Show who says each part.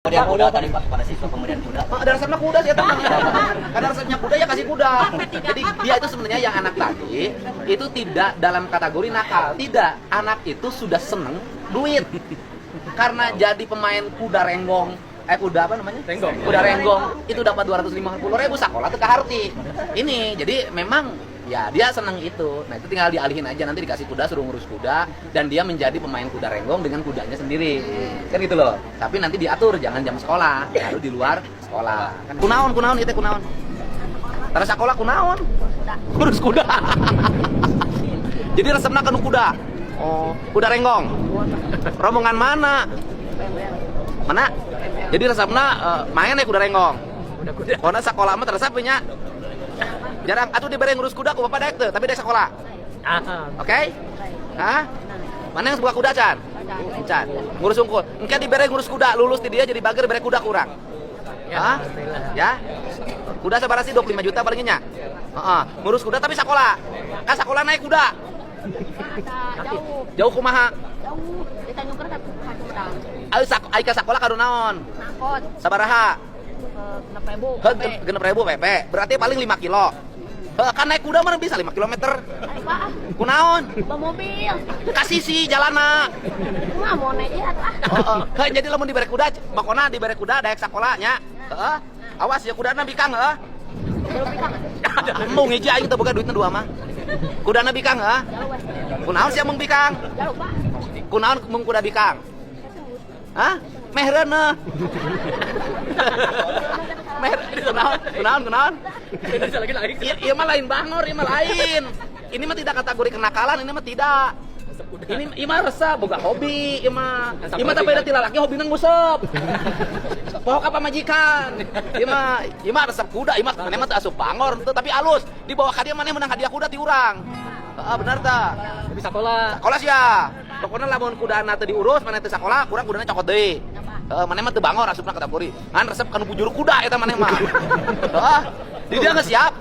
Speaker 1: Pemberian kuda tadi, Pak, kepada siswa pemberian kuda.
Speaker 2: Ah, ada resepnya kuda sih, teman. Karena resepnya kuda ya kasih kuda. Jadi dia itu sebenarnya yang anak tadi itu tidak dalam kategori nakal. Tidak, anak itu sudah seneng duit. Karena jadi pemain kuda renggong, eh kuda apa namanya?
Speaker 3: Renggong.
Speaker 2: Kuda renggong itu dapat 250 ribu, sekolah tuh kaharti. Ini jadi memang ya dia seneng itu. Nah, itu tinggal dialihin aja, nanti dikasih kuda, suruh ngurus kuda dan dia menjadi pemain kuda renggong dengan kudanya sendiri. Kan gitu loh. Tapi nanti diatur jangan jam sekolah, lalu di luar sekolah. Kan kunaon kunaon itu kunaon. Tara sekolah kunaon? Ngurus kuda. Jadi resepna kanu kuda. Oh, kuda renggong. Rombongan mana? Mana? Jadi resepna main ya kuda renggong.
Speaker 3: Kuda-kuda.
Speaker 2: Karena sekolah mah resep nya jarang atuh dibere ngurus kuda ku bapak daek teu, tapi daek sekolah.
Speaker 3: Ah,
Speaker 2: Oke? Hah? Mana yang sebuah kuda can? Can. Ngurus unggul. Engke dibere ngurus kuda, lulus di dia jadi bager, bere kuda kurang.
Speaker 3: Ya,
Speaker 2: Hah?
Speaker 3: alhamdulillah.
Speaker 2: Ya? Kuda sabaraha sih, 25 juta palingnya. Heeh, ngurus kuda tapi sekolah. Kan sekolah naik kuda.
Speaker 4: Jauh.
Speaker 2: Jauh kumaha?
Speaker 4: Jauh di Tanjung Kerta satu.
Speaker 2: Ayo ai ka sekolah kadu naon?
Speaker 4: Angkot.
Speaker 2: Sabaraha?
Speaker 4: 6.000.
Speaker 2: Heuh, 6.000 PP. Berarti paling 5 kilo. Heuh, kan naik kuda mana bisa 5 kilometer.
Speaker 4: Ayo, Pak.
Speaker 2: Kunaon?
Speaker 4: Bawa mobil.
Speaker 2: Kasih sih jalana.
Speaker 4: Mah mau naik ya ah.
Speaker 2: Heeh. Heuh, jadi lamun dibere kuda, pokona dibere kuda daek sakola nya. Heeh. Awas ya kudana bikang heuh.
Speaker 4: Belum bikang.
Speaker 2: Embung hiji aing teu boga duitna dua mah. Kudana bikang heuh.
Speaker 4: Jauh weh.
Speaker 2: Kunaon sia mung bikang?
Speaker 4: Jauh, Pak.
Speaker 2: Kunaon mung kuda bikang? Hah? Meh reuneuh. Meh kunaon? Kunaon kunaon?
Speaker 3: Bisa lagi lagi.
Speaker 2: Iya, iya mah lain bangor, iya mah lain. Ini mah tidak kategori kenakalan, ini mah tidak. Ini ieu mah resep, boga hobi, ieu mah. Ieu mah tapi da ti lalaki hobina nguseup. Poho ka pamajikan. Ieu mah resep kuda, ieu mah maneh mah teu asup bangor teu, tapi alus. Dibawa ka dieu maneh menang hadiah kuda ti urang. Heeh, bener tah.
Speaker 3: Tapi sekolah.
Speaker 2: Sekolah sia. Pokoknya lamun kudana teu diurus, maneh teu sakola, kurang kudana cokot deui. Heeh, maneh mah teu bangor asupna kategori. Ngan resep kanu bujur kuda eta maneh mah. Heeh. Di dia geus siap.